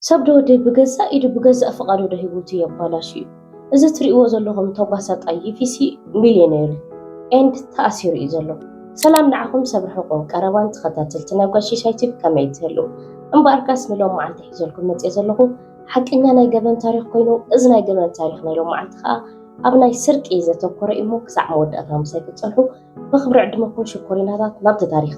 ሰብ ዶ ወደይ ብገዛእ ኢዱ ብገዛእ ፍቓዱ ዶ ህይወቱ የባላሽ እዩ? እዚ ትርእይዎ ዘለኹም ተጓሳጣይ ዩፊሲ ሚልዮኔር ኤንድ ተኣሲሩ እዩ ዘሎ። ሰላም ንዓኹም ሰብ ርሑቕን ቀረባን ተኸታተልቲ ናይ ጓል ሽሻይ ቲቪ ከመይ ትህልው? እምበኣርካስ ንሎም መዓልቲ ሒዘልኩም መፅየ ዘለኹ ሓቀኛ ናይ ገበን ታሪኽ ኮይኑ፣ እዚ ናይ ገበን ታሪኽ ናይ ሎም መዓልቲ ከዓ ኣብ ናይ ስርቂ ዘተኮረ እሞ ክሳዕ መወዳእታ ምሳይ ክትፀንሑ ብኽብሪ ዕድመኩም ሽኮሪናታት። ናብቲ ታሪኽ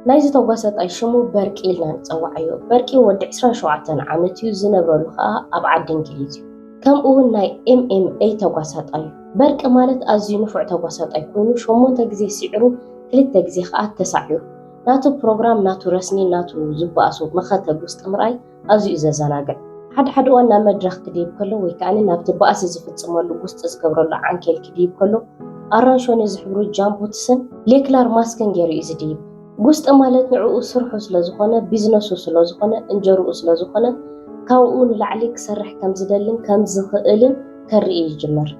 ናይዚ ተጓሳጣይ ሽሙ በርቂ ኢልና ንፀዋዓዮ። በርቂ ወዲ ዕስራን ሸውዓተን ዓመት እዩ፣ ዝነብረሉ ከዓ ኣብ ዓዲ እንግሊዝ እዩ። ከምኡ እውን ናይ ኤምኤምኤ ተጓሳጣይ እዩ። በርቂ ማለት ኣዝዩ ንፉዕ ተጓሳጣይ ኮይኑ ሸሞንተ ግዜ ሲዕሩ ክልተ ግዜ ከዓ ተሳዒሩ። ናቱ ፕሮግራም፣ ናቱ ረስኒ፣ ናቱ ዝበኣሱ መኸተ ጉስጢ ምርኣይ ኣዝዩ እዩ ዘዘናግዕ። ሓደ ሓደ እዋን ናብ መድረኽ ክድይብ ከሎ ወይ ከዓ ናብቲ ባእሲ ዝፍፅመሉ ጉስጢ ዝገብረሉ ዓንኬል ክድይብ ከሎ ኣራንሾኒ ዝሕብሩ ጃምቡትስን ሌክላር ማስክን ገይሩ እዩ ዝድይብ። ጉስጢ ማለት ንዕኡ ስርሑ ስለዝኾነ፣ ቢዝነሱ ስለዝኾነ፣ እንጀርኡ ስለዝኾነ ካብኡ ንላዕሊ ክሰርሕ ከም ዝደልን ከም ዝኽእልን ከርኢ ይጅምር።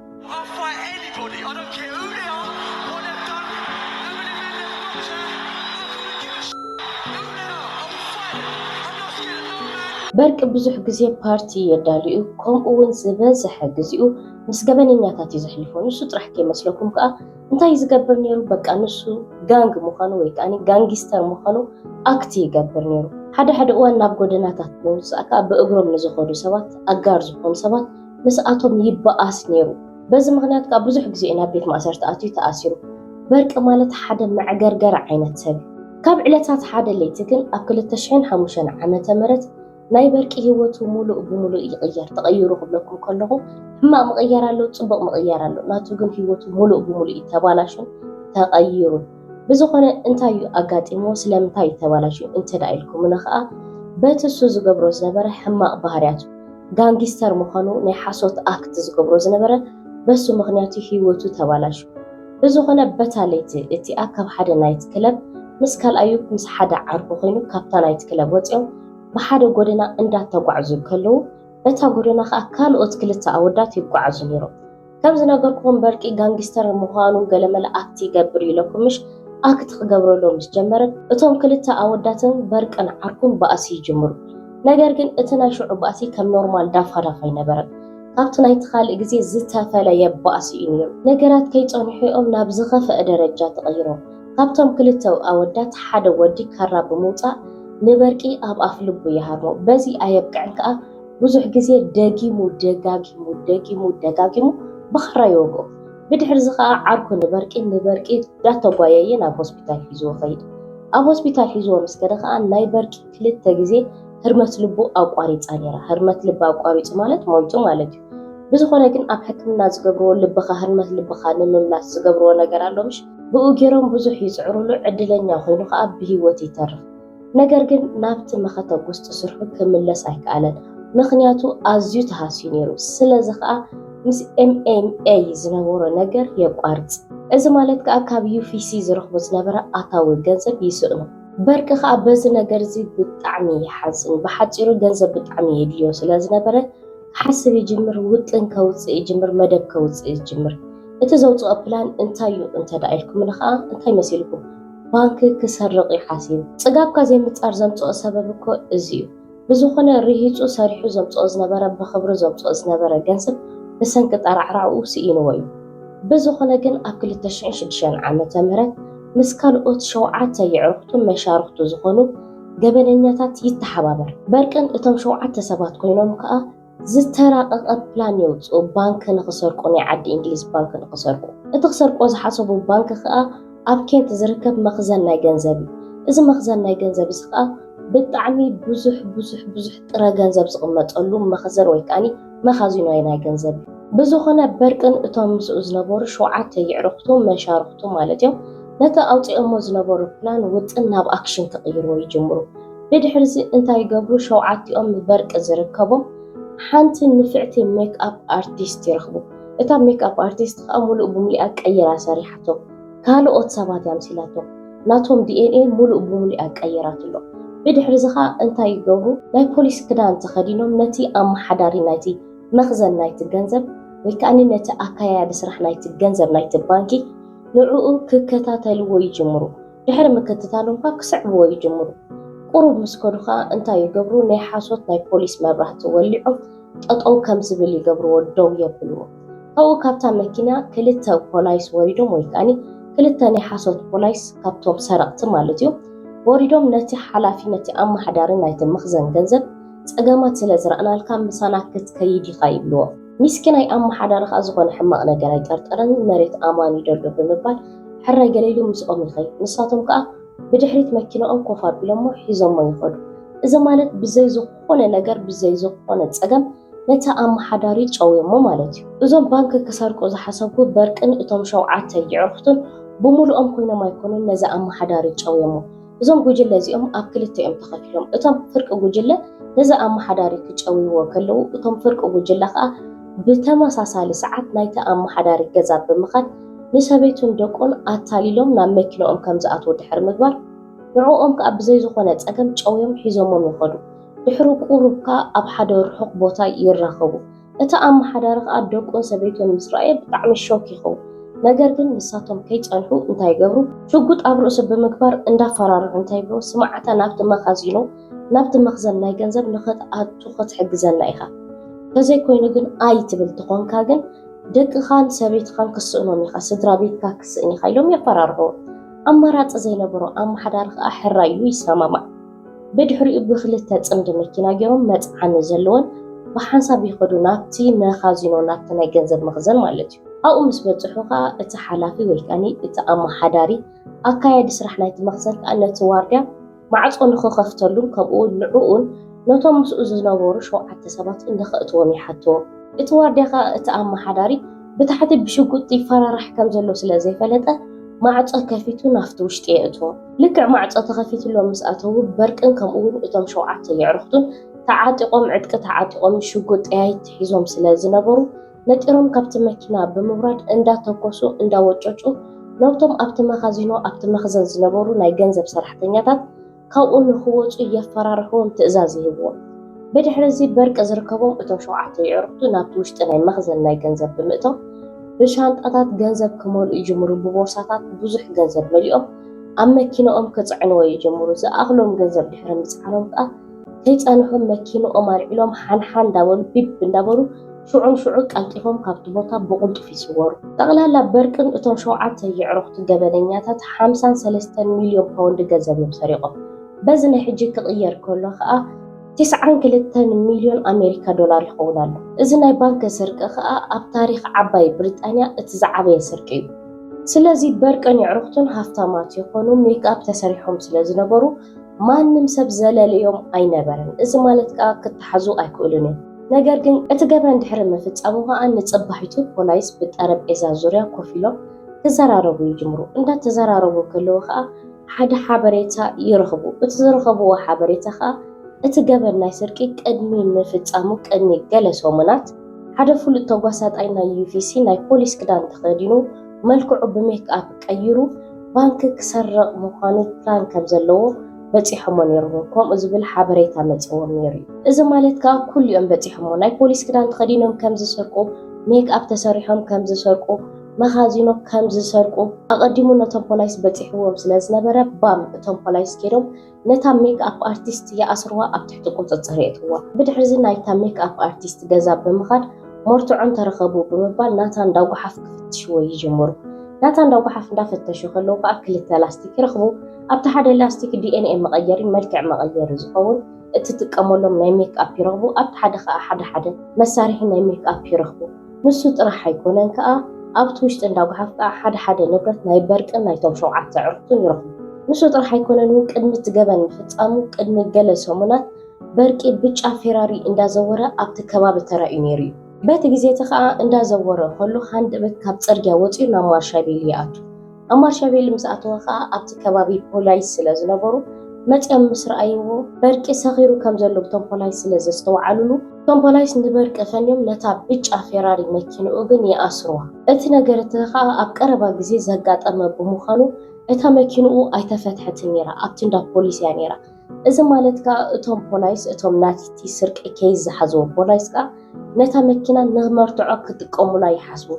በርቂ ብዙሕ ግዜ ፓርቲ የዳልዩ፣ ከምኡ እውን ዝበዝሐ ግዚኡ ምስ ገበነኛታት እዩ ዘሕልፎ። ንሱ ጥራሕ ከይመስለኩም ከዓ እንታይ ዝገብር ነይሩ? በቃ ንሱ ጋንግ ምዃኑ ወይ ከዓ ጋንጊስተር ምዃኑ ኣክት ይገብር ነይሩ። ሓደ ሓደ እዋን ናብ ጎደናታት ብምውፃእ ከዓ ብእግሮም ንዝኸዱ ሰባት፣ ኣጋር ዝኾኑ ሰባት ምስኣቶም ይበኣስ ነይሩ። በዚ ምኽንያት ከዓ ብዙሕ ግዜ እዩ ናብ ቤት ማእሰርቲ ኣትዩ ተኣሲሩ። በርቂ ማለት ሓደ መዕገርገር ዓይነት ሰብ እዩ። ካብ ዕለታት ሓደ ለይቲ ግን ኣብ ክልተ ሽሕን ሓሙሽተን ዓመተ ምህረት ናይ በርቂ ህይወቱ ሙሉእ ብሙሉእ ይቕየር። ተቐይሩ ክብለኩም ከለኹ ሕማቕ ምቕያር ኣሎ፣ ጽቡቕ ምቕያር ኣሎ። ናቱ ግን ህይወቱ ሙሉእ ብሙሉእ እዩ ተባላሹን ተቐይሩን። ብዝኾነ እንታይ እዩ ኣጋጢሞ፣ ስለምንታይ እዩ ተባላሹ እንተ ደኣ ኢልኩምኒ ኸኣ በቲ እሱ ዝገብሮ ዝነበረ ሕማቕ ባህርያቱ፣ ጋንጊስተር ምዃኑ፣ ናይ ሓሶት ኣክት ዝገብሮ ዝነበረ፣ በሱ ምኽንያት እዩ ህይወቱ ተባላሹ። ብዝኾነ በታ ለይቲ እቲኣ ካብ ሓደ ናይት ክለብ ምስ ካልኣዩ ምስ ሓደ ዓርኩ ኮይኑ ካብታ ናይት ክለብ ወፂኦም ብሓደ ጎደና እንዳተጓዕዙ ከለዉ በታ ጎደና ከዓ ካልኦት ክልተ ኣወዳት ይጓዓዙ ነይሮም። ከም ዝነገርኩኹም በርቂ ጋንጊስተር ምዃኑ ገለመለ ኣክት ይገብር ኢለኩም ምሽ ኣክት ክገብረሎም ምስ ጀመረ እቶም ክልተ ኣወዳትን በርቅን ዓርኩን ባእሲ ይጅምሩ። ነገር ግን እቲ ናይ ሽዑ ባእሲ ከም ኖርማል ዳፋዳፍ ኣይነበረን። ካብቲ ናይቲ ካልእ ግዜ ዝተፈለየ ባእሲ እዩ ነይሩ። ነገራት ከይጸንሑ እዮም ናብ ዝኸፍአ ደረጃ ተቐይሮም። ካብቶም ክልተ ኣወዳት ሓደ ወዲ ካራ ብምውጻእ ንበርቂ ኣብ ኣፍ ልቡ ይሃርሞ። በዚ ኣየብቅዕን ከኣ ብዙሕ ግዜ ደጊሙ ደጋጊሙ ደጊሙ ደጋጊሙ ብኻራ ይወግኦ። ብድሕሪ እዚ ከኣ ዓርኩ ንበርቂ ንበርቂ እንዳተጓየየ ናብ ሆስፒታል ሒዝዎ ኸይድ። ኣብ ሆስፒታል ሒዝዎ ምስ ከደ ከኣ ናይ በርቂ ክልተ ግዜ ህርመት ልቡ ኣቋሪጻ ነይራ። ህርመት ልቢ ኣቋሪጹ ማለት ሞይቱ ማለት እዩ። ብዝኾነ ግን ኣብ ሕክምና ዝገብርዎ ልብኻ ህርመት ልብኻ ንምምላስ ዝገብርዎ ነገር ኣሎ ምሽ? ብኡ ገይሮም ብዙሕ ይጽዕሩሉ፣ ዕድለኛ ኮይኑ ከኣ ብህይወት ይተርፍ። ነገር ግን ናብቲ መኸተ ጉስጢ ስርሑ ክምለስ ኣይከኣለን፣ ምኽንያቱ ኣዝዩ ተሃስዩ ነይሩ። ስለዚ ከኣ ምስ ኤምኤምኤ ዝነበሮ ነገር የቋርጽ። እዚ ማለት ከኣ ካብ ዩፊሲ ዝረኽቦ ዝነበረ ኣታዊ ገንዘብ ይስእኑ። በርቂ ከኣ በዚ ነገር እዚ ብጣዕሚ ይሓዝን። ብሓጺሩ ገንዘብ ብጣዕሚ የድልዮ ስለ ዝነበረ ክሓስብ ይጅምር፣ ውጥን ከውጽእ ይጅምር፣ መደብ ከውጽእ ይጅምር። እቲ ዘውጽኦ ፕላን እንታይ እዩ እንተ ደኣ ኢልኩምኒ ከኣ እንታይ መሲልኩም? ባንክ ክሰርቕ እዩ ሓሲቡ። ጽጋብካ ዘይምጻር ዘምጽኦ ሰበብ እኮ እዚ እዩ። ብዝኾነ ርሂጹ ሰሪሑ ዘምጽኦ ዝነበረ፣ ብኽብሪ ዘምጽኦ ዝነበረ ገንዘብ ብሰንኪ ጠራዕራዕኡ ስኢንዎ እዩ። ብዝኾነ ግን ኣብ ክልተ ሽሕን ሽዱሽተን ዓመተ ምህረት ምስ ካልኦት ሸውዓተ የዕሩኽቱ መሻርኽቱ ዝኾኑ ገበነኛታት ይተሓባበር። በርቅን እቶም ሸውዓተ ሰባት ኮይኖም ከኣ ዝተራቐቐ ፕላን የውጽኡ፣ ባንክ ንኽሰርቁ፣ ናይ ዓዲ እንግሊዝ ባንክ ንኽሰርቁ። እቲ ክሰርቅዎ ዝሓሰቡ ባንክ ከኣ ኣብ ኬንት ዝርከብ መኽዘን ናይ ገንዘብ እዩ። እዚ መኽዘን ናይ ገንዘብ እዚ ከኣ ብጣዕሚ ብዙሕ ብዙሕ ብዙሕ ጥረ ገንዘብ ዝቕመጠሉ መኽዘን ወይ ከኣ መኻዚኖ ናይ ገንዘብ እዩ። ብዝኾነ በርቅን እቶም ምስኡ ዝነበሩ ሸውዓተ የዕሩኽቱ መሻርኽቱ ማለት እዮም ነቲ ኣውጺኦሞ ዝነበሩ ፕላን ውጥን ናብ ኣክሽን ክቕይርዎ ይጅምሩ። ብድሕሪ እዚ እንታይ ይገብሩ? ሸውዓቲኦም በርቂ ዝርከቦም ሓንቲ ንፍዕቲ ሜክኣፕ ኣርቲስት ይረኽቡ። እታ ሜክኣፕ ኣርቲስት ከኣ ሙሉእ ብሙሉኣ ቀይራ ሰሪሓቶ። ካልኦት ሰባት እያ ኣምሲላቶ። ናቶም ዲኤንኤ ሙሉእ ብሙሉእ እያ ቀይራትሎ። ብድሕሪ እዚ ከኣ እንታይ ይገብሩ? ናይ ፖሊስ ክዳን ተኸዲኖም ነቲ ኣመሓዳሪ ናይቲ መኽዘን ናይቲ ገንዘብ ወይ ከኣ ነቲ ኣካያዲ ስራሕ ናይቲ ገንዘብ ናይቲ ባንኪ ንዕኡ ክከታተልዎ ይጅምሩ። ድሕሪ ምክትታሎም ከዓ ክስዕብዎ ይጅምሩ። ቁሩብ ምስ ከዱ ከዓ እንታይ ይገብሩ? ናይ ሓሶት ናይ ፖሊስ መብራህቲ ወሊዖም ጠጠው ከም ዝብል ይገብርዎ፣ ደው የብልዎ። ካብኡ ካብታ መኪና ክልተ ፖላይስ ወሪዶም፣ ወይ ከዓኒ ክልተ ናይ ሓሶት ፖላይስ ካብቶም ሰረቕቲ ማለት እዩ፣ ወሪዶም ነቲ ሓላፊ፣ ነቲ ኣመሓዳሪ ናይቲ መኽዘን ገንዘብ፣ "ጸገማት ስለ ዝረኣናልካ ምሳና ክትከይድ ኢኻ" ይብልዎ። ሚስኪናይ ኣመሓዳሪ ከኣ ዝኾነ ሕማቕ ነገር ኣይጠርጠረን፣ መሬት ኣማን ይደሎ ብምባል ሕራይ ገለ ኢሉ ምስኦም ይኸይድ። ንሳቶም ከኣ ብድሕሪት መኪናኦም ኮፍ ኣቢሎሞ ሒዞሞ ይኸዱ። እዚ ማለት ብዘይ ዝኾነ ነገር፣ ብዘይ ዝኾነ ጸገም ነቲ ኣመሓዳሪ ጨውዮሞ ማለት እዩ። እዞም ባንክ ክሰርቁ ዝሓሰቡ በርቅን እቶም ሸውዓተ የዕሩኽቱን ብምሉኦም ኮይኖም ኣይኮኑን ነዚ ኣመሓዳሪ ጨውዮሞ። እዞም ጉጅለ እዚኦም ኣብ ክልተ እዮም ተኸፊሎም። እቶም ፍርቂ ጉጅለ ነዚ ኣመሓዳሪ ክጨውይዎ ከለዉ፣ እቶም ፍርቂ ጉጅለ ከኣ ብተመሳሳሊ ሰዓት ናይቲ ኣመሓዳሪ ገዛ ብምኻድ ንሰበይቱን ደቁን ኣታሊሎም ናብ መኪንኦም ከም ዝኣትዉ ድሕሪ ምግባር፣ ንዕኦም ከኣ ብዘይ ዝኾነ ጸገም ጨውዮም ሒዞሞም ይኸዱ። ድሕሪ ቁሩብ ከኣ ኣብ ሓደ ርሑቕ ቦታ ይራኸቡ። እቲ ኣመሓዳሪ ከኣ ደቁን ሰበይቱን ምስ ረኣየ ብጣዕሚ ሾክ ይኸውን። ነገር ግን ንሳቶም ከይጸንሑ እንታይ ይገብሩ? ሽጉጥ ኣብ ርእሱ ብምግባር እንዳፈራርሑ እንታይ ይብሉ? "ስማዕታ ናብቲ መኻዚኖ፣ ናብቲ መኽዘን ናይ ገንዘብ ንኽትኣቱ ክትሕግዘና ኢኻ። ተዘይኮይኑ ግን ኣይትብል ተኾንካ ግን ደቅኻን ሰበይትኻን ክስእኖም ኢኻ፣ ስድራ ቤትካ ክስእን ኢኻ" ኢሎም የፈራርሕዎ። ኣማራጺ ዘይነበሮ ኣመሓዳሪ ከኣ ሕራይ ኢሉ ይሰማማዕ። ብድሕሪኡ ብክልተ ጽምዲ መኪና ገይሮም መጽዓኒ ዘለወን ብሓንሳብ ይኸዱ ናብቲ መኻዚኖ፣ ናብቲ ናይ ገንዘብ መኽዘን ማለት እዩ። ኣብኡ ምስ በጽሑ ከኣ እቲ ሓላፊ ወይ ከኣኒ እቲ ኣመሓዳሪ፣ ኣካያዲ ስራሕ ናይቲ መኽዘን ከኣ ነቲ ዋርድያ ማዕጾ ንኽኸፍተሉን ከምኡ እውን ንዕኡን ነቶም ምስኡ ዝነበሩ ሸውዓተ ሰባት ንኸእትዎም ይሓትዎ። እቲ ዋርድያ ከኣ እቲ ኣመሓዳሪ ብታሕቲ ብሽጉጥ ይፈራራሕ ከም ዘሎ ስለ ዘይፈለጠ ማዕጾ ከፊቱ ናብቲ ውሽጢ የእትዎም። ልክዕ ማዕጾ ተኸፊትሎም ምስ ኣተዉ በርቅን ከምኡ እውን እቶም ሸውዓተ የዕሩኽቱን ተዓጢቖም፣ ዕጥቂ ተዓጢቖም፣ ሽጉጥ ጠያይቲ ሒዞም ስለ ዝነበሩ ነጢሮም ካብቲ መኪና ብምውራድ እንዳተኮሱ እንዳወጨጩ ነብቶም ኣብቲ መኻዚኖ፣ ኣብቲ መኽዘን ዝነበሩ ናይ ገንዘብ ሰራሕተኛታት ካብኡ ንኽወጹ የፈራርሕዎም፣ ትእዛዝ ይህብዎም። ብድሕሪ እዚ በርቂ ዝርከቦም እቶም ሸውዓተ የዕሩኽቱ ናብቲ ውሽጢ ናይ መኽዘን ናይ ገንዘብ ብምእቶም ብሻንጣታት ገንዘብ ክመልኡ ይጅምሩ። ብቦርሳታት ብዙሕ ገንዘብ መሊኦም ኣብ መኪንኦም ክጽዕንዎ ይጅምሩ። ዝኣኽሎም ገንዘብ ድሕሪ ምጽዓኖም ከኣ ከይጸንሑ መኪንኦም ኣልዒሎም ሓንሓን እንዳበሉ ቢብ እንዳበሉ ሽዑን ሽዑ ቀልጢፎም ካብቲ ቦታ ብቕልጡፍ ይስወሩ። ጠቕላላ በርቅን እቶም ሸውዓተ የዕሩኽቱ ገበነኛታት ሓምሳን ሰለስተን ሚልዮን ፓውንድ ገንዘብ እዮም ሰሪቖም። በዚ ናይ ሕጂ ክቕየር ከሎ ከኣ ትስዓን ክልተን ሚልዮን ኣሜሪካ ዶላር ይኸውን ኣሎ። እዚ ናይ ባንክ ስርቂ ከኣ ኣብ ታሪኽ ዓባይ ብሪጣንያ እቲ ዝዓበየ ስርቂ እዩ። ስለዚ በርቅን የዕሩኽቱን ሃፍታማት ይኾኑ፣ ሜክኣፕ ተሰሪሖም ስለ ዝነበሩ ማንም ሰብ ዘለለዮም ኣይነበረን። እዚ ማለት ከኣ ክተሓዙ ኣይክእሉን እዮም። ነገር ግን እቲ ገበን ድሕሪ ምፍጻሙ ከኣ ንጽባሒቱ ፖላይስ ብጠረጴዛ ዙርያ ኮፍ ኢሎም ክዘራረቡ ይጅምሩ። እንዳተዘራረቡ ከለዉ ከኣ ሓደ ሓበሬታ ይረኽቡ። እቲ ዝረኸብዎ ሓበሬታ ከኣ እቲ ገበን ናይ ስርቂ ቅድሚ ምፍጻሙ ቅድሚ ገለ ሰሙናት ሓደ ፍሉጥ ተጓሳጣይ ናይ ዩ ኤፍ ሲ ናይ ፖሊስ ክዳን ተኸዲኑ መልክዑ ብሜክኣፕ ቀይሩ ባንክ ክሰርቕ ምዃኑ ፕላን ከም ዘለዎ በጺሖሞ ነይሮም። ከምኡ ዝብል ሓበሬታ መጺዎም ነይሩ እዩ። እዚ ማለት ከኣ ኩሉ እዮም በጺሖሞ። ናይ ፖሊስ ክዳን ተኸዲኖም ከም ዝሰርቁ፣ ሜክኣፕ ተሰሪሖም ከም ዝሰርቁ፣ መኻዚኖ ከም ዝሰርቁ ኣቐዲሙ ነቶም ፖላይስ በጺሕዎም ስለ ዝነበረ ባም እቶም ፖላይስ ከይዶም ነታ ሜክኣፕ ኣርቲስት ይኣስርዋ፣ ኣብ ትሕቲ ቁጽጽር የእትውዋ። ብድሕሪ እዚ ናይታ ሜክኣፕ ኣርቲስት ገዛ ብምኻድ መርትዖ እንተረኸቡ ብምባል ናታ እንዳ ጓሓፍ ክፍትሽዎ ይጅምሩ። ናታ እንዳ ጓሓፍ እንዳፈተሹ ከለዉ ከኣ ክልተ ላስቲክ ይረኽቡ። ኣብቲ ሓደ ላስቲክ ዲ ኤን ኤ መቐየሪ፣ መልክዕ መቐየሪ ዝኸውን እትጥቀመሎም ናይ ሜክኣፕ ይረኽቡ። ኣብቲ ሓደ ከኣ ሓደ ሓደ መሳርሒ ናይ ሜክኣፕ ይረኽቡ። ንሱ ጥራሕ ኣይኮነን ከኣ ኣብቲ ውሽጢ እንዳ ጓሓፍ ከኣ ሓደ ሓደ ንብረት ናይ በርቅን ናይቶም ሸውዓተ ኣዕሩኽቱን ይረኽቡ። ንሱ ጥራሕ ኣይኮነን እውን ቅድሚ እቲ ገበን ምፍጻሙ ቅድሚ ገለ ሰሙናት በርቂ ብጫ ፌራሪ እንዳዘወረ ኣብቲ ከባቢ ተራእዩ ነይሩ እዩ። በቲ ግዜ እቲ ከኣ እንዳዘወረ ከሎ ሃንደበት ካብ ጽርግያ ወጺኡ ናብ ማርሻቤሊ ይኣቱ። ኣብ ማርሻቤሊ ምስ ኣተወ ከኣ ኣብቲ ከባቢ ፖላይስ ስለ ዝነበሩ መጺኦም ምስ ረኣይዎ በርቂ ሰኺሩ ከም ዘሎ እቶም ፖላይስ ስለ ዘስተውዓሉሉ እቶም ፖላይስ ንበርቂ ፈንዮም ነታ ብጫ ፌራሪ መኪንኡ ግን ይኣስርዋ። እቲ ነገር እቲ ከኣ ኣብ ቀረባ ግዜ ዘጋጠመ ብምዃኑ እታ መኪንኡ ኣይተፈትሐትን ነይራ፣ ኣብቲ እንዳ ፖሊስ እያ ነይራ። እዚ ማለት ከኣ እቶም ፖላይስ እቶም ናቲ ስርቂ ኬዝ ዝሓዝዎ ፖላይስ ከኣ ነታ መኪና ንመርትዖ ክጥቀሙላ ይሓስቡ።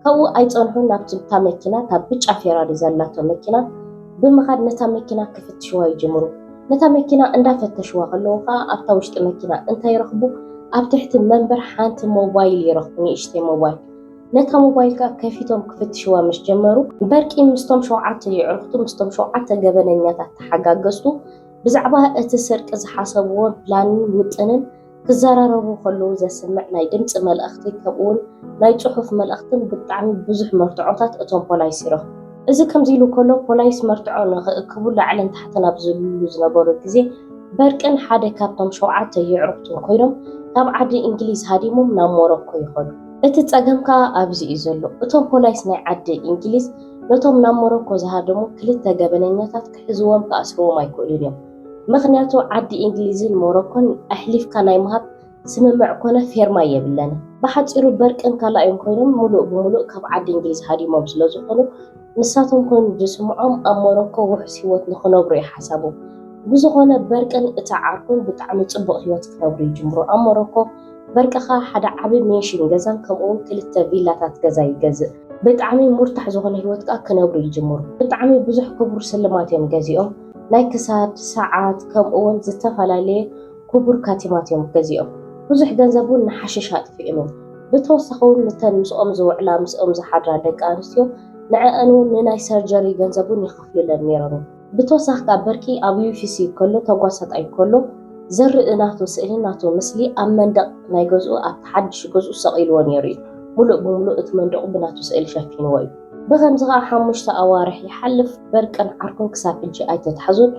ካብኡ ኣይጸንሑን፣ ናብቲ እታ መኪና፣ እታ ብጫ ፌራሪ ዘላቶ መኪና ብምኻድ ነታ መኪና ክፍትሽዋ ይጅምሩ። ነታ መኪና እንዳፈተሽዋ ከለዉ ከዓ ኣብታ ውሽጢ መኪና እንታይ ይረኽቡ? ኣብ ትሕቲ መንበር ሓንቲ ሞባይል ይረኽቡ፣ ንእሽተይ ሞባይል። ነታ ሞባይል ከዓ ከፊቶም ክፍትሽዋ ምስ ጀመሩ፣ በርቂ ምስቶም ሸውዓተ የዕሩኽቱ፣ ምስቶም ሸውዓተ ገበነኛታት ተሓጋገዝቱ ብዛዕባ እቲ ስርቂ ዝሓሰብዎን ፕላንን ውጥንን ክዘራረቡ ከለዉ ዘስምዕ ናይ ድምፂ መልእኽቲ ከምኡውን ናይ ፅሑፍ መልእኽትን ብጣዕሚ ብዙሕ መርትዖታት እቶም ፖላይስ ይረኽቡ። እዚ ከምዚ ኢሉ ከሎ ፖላይስ መርትዖ ንኽእክቡ ላዕልን ታሕትን ኣብ ዝብልሉ ዝነበሩ ግዜ በርቅን ሓደ ካብቶም ሸውዓተ የዕሩኽቱን ኮይኖም ካብ ዓዲ እንግሊዝ ሃዲሞም ናብ ሞሮኮ ይኸዱ። እቲ ጸገም ከኣ ኣብዚ እዩ ዘሎ። እቶም ፖላይስ ናይ ዓዲ እንግሊዝ ነቶም ናብ ሞሮኮ ዝሃደሙ ክልተ ገበነኛታት ክሕዝዎም ክኣስርዎም ኣይክእሉን እዮም። ምኽንያቱ ዓዲ እንግሊዝን ሞሮኮን ኣሕሊፍካ ናይ ምሃብ ስምምዕ ኮነ ፌርማ የብለንን። ብሓጺሩ በርቅን ካልኣይን ኮይኖም ሙሉእ ብሙሉእ ካብ ዓዲ እንግሊዝ ሃዲሞም ስለ ዝኾኑ ንሳቶም ኮን ዝስምዖም ኣብ ሞሮኮ ውሑስ ህይወት ንኽነብሩ ይሓሳቡ። ብዝኾነ በርቅን እታ ዓርኩን ብጣዕሚ ጽቡቕ ህይወት ክነብሩ ይጅምሩ። ኣብ ሞሮኮ በርቅኻ ሓደ ዓቢ ሜንሽን ገዛን ከምኡውን ክልተ ቪላታት ገዛ ይገዝእ። ብጣዕሚ ሙርታሕ ዝኾነ ህይወት ከኣ ክነብሩ ይጅምሩ። ብጣዕሚ ብዙሕ ክቡር ስልማት እዮም ገዚኦም። ናይ ክሳድ፣ ሰዓት፣ ከምኡውን ዝተፈላለየ ክቡር ካቲማት እዮም ገዚኦም። ብዙሕ ገንዘብ እውን ንሓሽሽ ኣጥፊኦም እዮም። ብተወሳኺ እውን ንተን ምስኦም ዝውዕላ ምስኦም ዝሓድራ ደቂ ኣንስትዮ ንዐአን እውን ንናይ ሰርጀሪ ገንዘብ እውን ይኸፍሉለን ነይሮም እዮም። ብተወሳኺ ከዓ በርቂ ኣብ ዩኤፍሲ ከሎ ተጓሳጣይ ከሎ ዝርኢ ናቱ ስእሊ ናቱ ምስሊ ኣብ መንደቕ ናይ ገዝኡ ኣብቲ ሓድሽ ገዝኡ ሰቒልዎ ነይሩ እዩ። ሙሉእ ብሙሉእ እቲ መንደቑ ብናቱ ስእሊ ሸፊንዎ እዩ። ብኸምዚ ከዓ ሓሙሽተ ኣዋርሕ ይሓልፍ። በርቅን ዓርኩን ክሳብ ሕጂ ኣይተታሕዙን።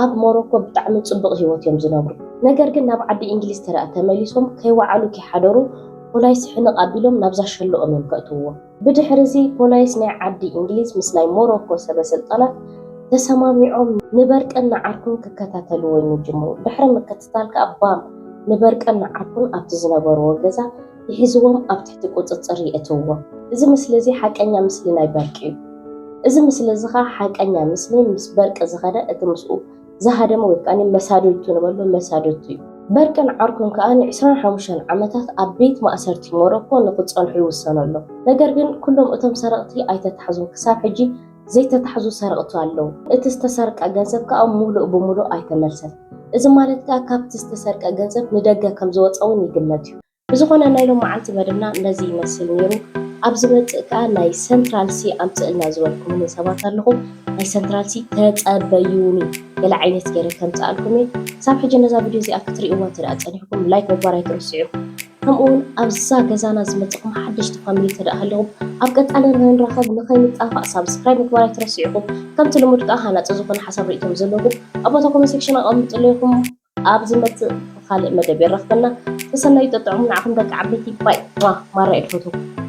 ኣብ ሞሮኮ ብጣዕሚ ጽቡቕ ህይወት እዮም ዝነብሩ። ነገር ግን ናብ ዓዲ እንግሊዝ ተደኣ ተመሊሶም ከይወዓሉ ከይሓደሩ ፖላይስ ሕንቕ ኣቢሎም ናብዛ ሸልኦም እዮም ከእትውዎ። ብድሕሪ እዚ ፖላይስ ናይ ዓዲ እንግሊዝ ምስ ናይ ሞሮኮ ሰበ ስልጣናት ተሰማሚዖም ንበርቅን ንዓርኩን ክከታተልዎ ይጅምሩ። ድሕሪ ምክትታል ከኣ ባም ንበርቅን ንዓርኩን ኣብቲ ዝነበርዎ ገዛ ይሕዝዎም ኣብ ትሕቲ ቁጽጽር የእትውዎም። እዚ ምስሊ እዚ ሓቀኛ ምስሊ ናይ በርቂ እዩ። እዚ ምስሊ እዚ ኸኣ ሓቀኛ ምስሊ ምስ በርቂ ዝኸደ እቲ ምስኡ ዝሃደመ ወይ ከዓ መሳድድቱ ንበሎ መሳድድቱ እዩ። በርቅን ዓርኩን ከኣ ንዕስራን ሓሙሽተን ዓመታት ኣብ ቤት ማእሰርቲ ሞሮኮ ንክጸንሑ ይውሰነሎም። ነገር ግን ኩሎም እቶም ሰረቕቲ ኣይተታሕዙን። ክሳብ ሕጂ ዘይተታሕዙ ሰረቕቱ ኣለዉ። እቲ ዝተሰርቀ ገንዘብ ከኣ ሙሉእ ብሙሉእ ኣይተመልሰን። እዚ ማለት ከኣ ካብቲ ዝተሰርቀ ገንዘብ ንደገ ከም ዝወፀ እውን ይግመት እዩ። ብዝኾነ ናይ ሎም መዓልቲ መደብና ነዚ ይመስል ነይሩ። ኣብ ዝመጽእ ከኣ ናይ ሰንትራል ሲ ኣምጽእልና ዝበልኩምኒ ሰባት ኣለኹም። ናይ ሰንትራል ሲ ተጸበዩኒ፣ ገለ ዓይነት ገይረ ከምጽኣልኩም እየ። ክሳብ ሕጂ ነዛ ቪድዮ እዚኣ ክትርእይዋ እንተ ደኣ ጸኒሕኩም ላይክ ምግባር ኣይትረስዑ። ከምኡ እውን ኣብዛ ገዛና ዝመጽእኩም ሓደሽቲ ፋሚሊ እንተ ደኣ ሃለኹም ኣብ ቀጻሊ ንኽንራኸብ ንኸይንጣፋእ ሳብስክራይብ ምግባር ኣይትረስዑ። ከምቲ ልሙድ ከኣ ሃናጺ ዝኾነ ሓሳብ ርእይቶም ዘለኩም ኣብ ቦታ ኮመንት ሴክሽን ኣቐምጥለይኹም። ኣብ ዝመጽእ ካልእ መደብ የራኽበና። ተሰናዩ ጠጥዑም ንዓኹም ደቂ ዓበይቲ ባይ። ዋ፣ ማራ እየ ዝፈትወኩም።